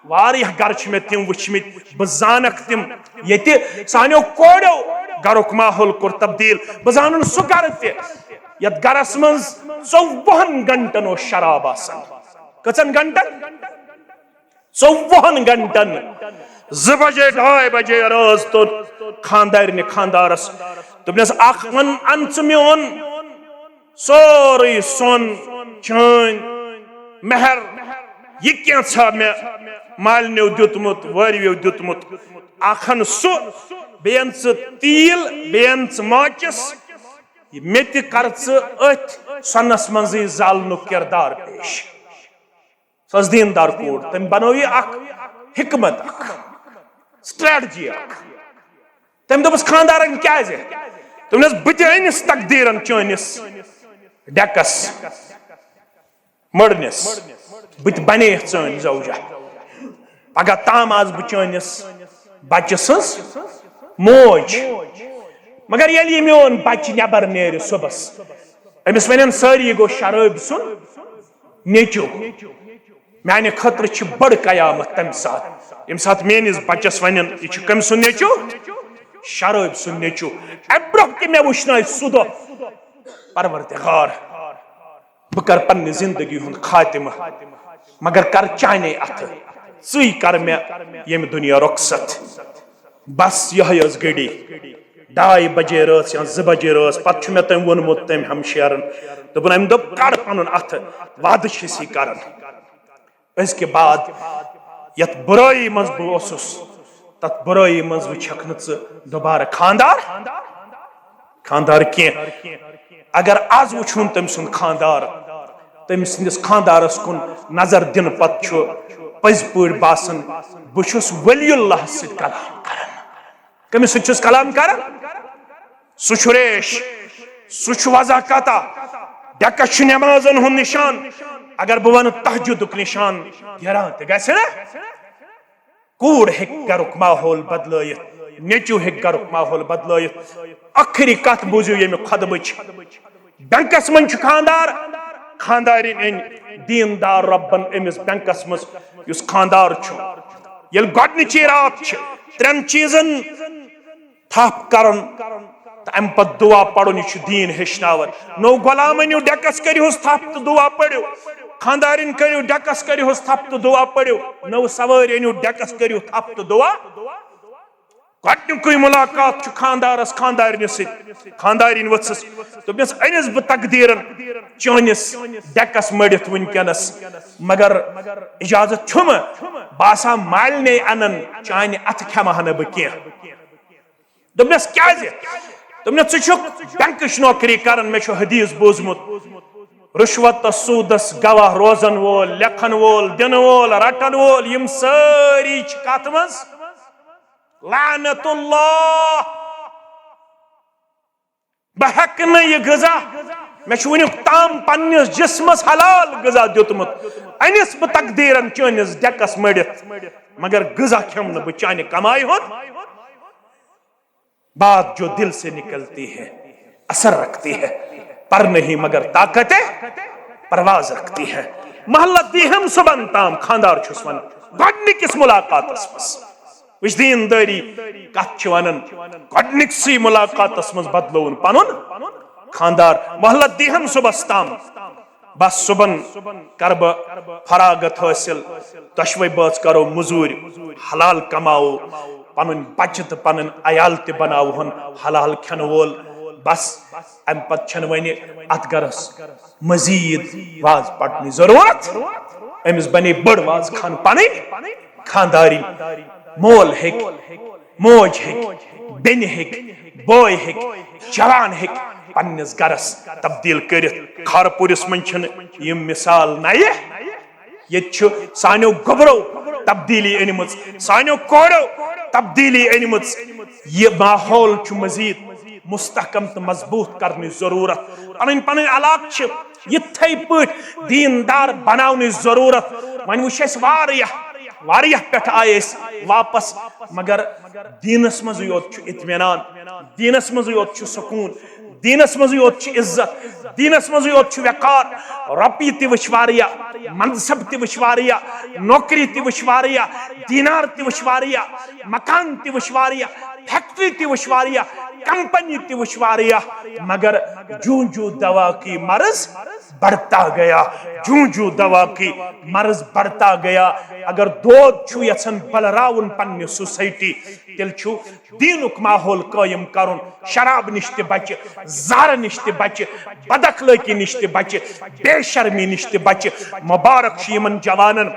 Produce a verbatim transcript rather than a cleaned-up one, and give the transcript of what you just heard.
واریاہ گرٕ چھِ مےٚ تِم وٕچھمٕتۍ، بہٕ زانکھ تِم، ییٚتہِ سانیو کورٮ۪و گرُک ماحول کوٚر تبدیٖل۔ بہٕ زانن سُہ گرٕ تہِ یتھ گرس منٛز ژوٚوُہن گنٹن اوس شراب آسان۔ کٔژن گنٹن؟ ژوٚوُہن گنٹن۔ زٕ بجے، ڈاے بجے رٲژ توٚت خاندارنہِ خاندارس دوٚپنس، اکھ وَن، ان ژٕ میون سورُے سۄن، چٲنۍ، مہر، یہِ کینٛژھا مےٚ مالنیو دیُتمُت، وٲروِیو دیُتمُت، اکھ ان سُہ، بیٚیہِ ان ژٕ تیٖل، بیٚیہِ ان ژٕ ماچِس، مےٚ تہِ کر ژٕ أتھۍ سۄنس منٛزٕے زالنُک کردار پیش۔ سۄ ٲس دیٖندار کوٗر، تٔمۍ بنٲو یہِ اکھ حکمت، اکھ strategy اکھ۔ تٔمۍ دوٚپُس خانٛدارن، کیٛازِ؟ تٔمۍ دوٚپُس، بہٕ تہِ أنِس تقدیٖرن چٲنِس ڈٮ۪کس مٔڑنِس، بہٕ تہِ بنے ژٲنۍ زوجہ۔ پگاہ تام آسہٕ بہٕ چٲنِس بچہٕ سٕنٛز موج۔ مگر ییٚلہِ یہِ میون بچہٕ نٮ۪بر نیرِ صُبحس، أمِس ونن سٲری، یہِ گوٚو شرٲبۍ سُنٛد نیٚچو۔ میانہِ خٲطرٕ چھِ بٔڑ قیامت تمہِ ساتہٕ، ییٚمہِ ساتہٕ میٲنِس بچس ونن، یہِ چھُ کٔمۍ سُنٛد نیٚچو؟ شرٲبۍ سُنٛد نیٚچو۔ امہِ برونٛہہ تہِ مےٚ وٕچھنایہِ سُہ دۄہ، پروردگار، بہٕ کر پننہِ زندگی ہُنٛد خاتمہ، مگر کر چانے اتھٕ، ژٕے کر مےٚ ییٚمہِ دُنیا رۄخصت۔ بس یِہوٚے ٲس گھڑی، ڈاے بجے رٲژ یا زٕ بجے رٲژ۔ پتہٕ چھُ مےٚ تٔمۍ ووٚنمُت، تٔمۍ ہمشیرن، دوٚپُن، امہِ دوٚپ، کڑ پنُن اتھٕ، وعدٕ چھِ أسی کران۔ أزکہِ بعد یتھ بُرٲیی منٛز بہٕ اوسُس، تتھ بُرٲیی منٛز وٕچھکھ نہٕ ژٕ دوبارٕ خاندار، خاندار کینٛہہ۔ اگر از وٕچھُن تٔمۍ سُنٛد خاندار، تٔمۍ سٕنٛدِس خاندارس کُن نظر دِنہٕ پتہٕ چھُ پٔزۍ پٲٹھۍ باسان، بہٕ چھُس ولی اللہ سۭتۍ کلام کران۔ کٔمِس سۭتۍ چھُس کلام کران؟ سُہ چھُ ریش، سُہ چھُ وضع قطع، ڈٮ۪کس چھُ نمازن ہُنٛد نشان۔ اگر بہٕ ونہٕ تہجدُک نشان، گیران تہِ گژھِ نا۔ کوٗر ہیٚکہِ گرُک ماحول بدلٲیِتھ، نیٚچو ہیٚکہِ گرُک ماحول بدلٲیِتھ۔ ٲخری کتھ بوٗزِو ییٚمہِ خطبٕچ۔ بینکس منٛز چھُ خاندار، خاندارِنۍ أنۍ دیٖندار رۄبن أمِس بینکس منٛز، یُس خاندار چھُ۔ ییٚلہِ گۄڈٕنِچی راتھ چھِ ترٛٮ۪ن چیٖزن تھپھ کرُن تہٕ امہِ پتہٕ دعا پرُن، یہِ چھُ دیٖن ہیٚچھناوان۔ نوٚو غلام أنِو ڈیکس، کٔرِہُس تھپھ تہٕ دعا پٔرِو۔ خاندارِنۍ کٔرِو ڈیکس، کٔرِہُس تھپھ تہٕ دعا پٔرِو۔ نٔو سوٲرۍ أنِو ڈیکس، کٔرِو تھپھ تہٕ دعا۔ گۄڈٕنیُکُے مُلاقات چھُ خاندارس خاندارِنہِ سۭتۍ۔ خاندارِنۍ ؤژھٕس، دوٚپنس، أنِس بہٕ تقدیٖرن چٲنِس ڈیکس مٔڑِتھ وٕنکیٚنس، مگر اجازت چھُمہٕ؟ بہٕ آسہٕ ہا مالِنے انان، چانہِ اتھٕ کھٮ۪مہٕ ہا نہٕ بہٕ کینٛہہ۔ دوٚپنس، کیازِ؟ دوٚپنس، ژٕ چھُکھ بینکٕچ نوکری کران، مےٚ چھُ حدیث بوٗزمُت، رُشوتس، سوٗدس گواہ روزن وول، لیکھن وول، دِنہٕ وول، رٹن وول، یِم سٲری چھِ کتھ منٛز؟ لعنت اللہ۔ بہٕ ہیٚکہٕ نہٕ یہِ غذا، مےٚ چھُ وُنیُک تام پننِس جسمس حلال غذا دیُتمُت، أنِس بہٕ تقدیٖرن چٲنِس ڈیکس مٔڑِتھ، مگر غذا کھیوٚم نہٕ بہٕ چانہِ کمایہِ ہُنٛد۔ بات جو دل سے نکلتی ہے، اثر رکھتی ہے، پر نہیں مگر طاقت پرواز رکھتی ہے۔ محلہ دیہم صبحن تام خاندار چھُس ونان گۄڈنِکِس مُلاقاتس منٛز۔ وٕچھ دیٖندٲری کتھ چھِ ونان، گۄڈنِکسٕے مُلاقاتس منٛز بدلووُن پنُن خاندار۔ محلہ دیہم صبحس تام، بس صبحن کرٕ بہٕ فراغت حٲصِل، دۄشوے بٲژ کرو مٔزوٗرۍ، حلال کماوو، پنٕنۍ بچہِ تہٕ پنٕنۍ عیال تہِ بناوہون حلال کھٮ۪نہٕ وول۔ بس امہِ پتہٕ چھنہٕ وۄنۍ اتھ گرس مزید واز پٹنٕچ ضرورت۔ أمِس بنے بٔڑ واز خان پنٕنۍ خاندارِنۍ۔ مول ہیٚکہِ، موج ہیٚکہِ، بیٚنہِ ہیٚکہِ، بوے ہیٚکہِ، جوان ہیٚکہِ پننِس گرس تبدیل کٔرِتھ۔ خارپوٗرِس منٛز چھِنہٕ یِم مثال نَیہِ۔ ییٚتہِ چھُ سانیو گوٚبرو تبدیلی أنمٕژ، سانیو کورٮ۪و تبدیلی أنمٕژ۔ یہِ ماحول چھُ مزید مستحکم تہٕ مضبوٗط کرنٕچ ضروٗرت۔ پنٕنۍ پنٕنۍ علاقہٕ چھِ یِتھے پٲٹھۍ دیٖندار بناونٕچ ضروٗرت۔ وۄنۍ وٕچھ اَسہِ واریاہ، واریاہ پٮ۪ٹھٕ آیہِ أسۍ واپس، مگر دیٖنس منٛزٕے یوت چھُ اطمینان، دیٖنس منٛزٕے یوت چھُ سکوٗن، دیٖنس منٛزٕے یوت چھُ عزت، دیٖنس منٛزٕے یوت چھُ وقار۔ رۄپیہِ تہِ وٕچھ واریاہ، منصب تہِ وٕچھ واریاہ، نوکری تہِ وٕچھ واریاہ، دینار تہِ وٕچھ واریاہ، مکان تہِ وٕچھ واریاہ، فیکٹری تہِ وٕچھ واریاہ، کمپنی تہِ وٕچھ واریاہ، مگر جوں جوں دوا کی مرض بڑھتا گیا، جوں جوں دوا کی مرض بڑھتا گیا۔ اگر دود چھُ یژھان بلراوُن پننہِ سوسائٹی، تیٚلہِ چھُ دیٖنُک ماحول قٲیِم کرُن۔ شراب نِش تہِ بچہِ، زہرٕ نِش تہِ بچہِ، بداخلٲقی نِش تہِ بچہِ، بے شرمی نِش تہِ بچہِ۔ مبارک چھُ یِمن جوانن۔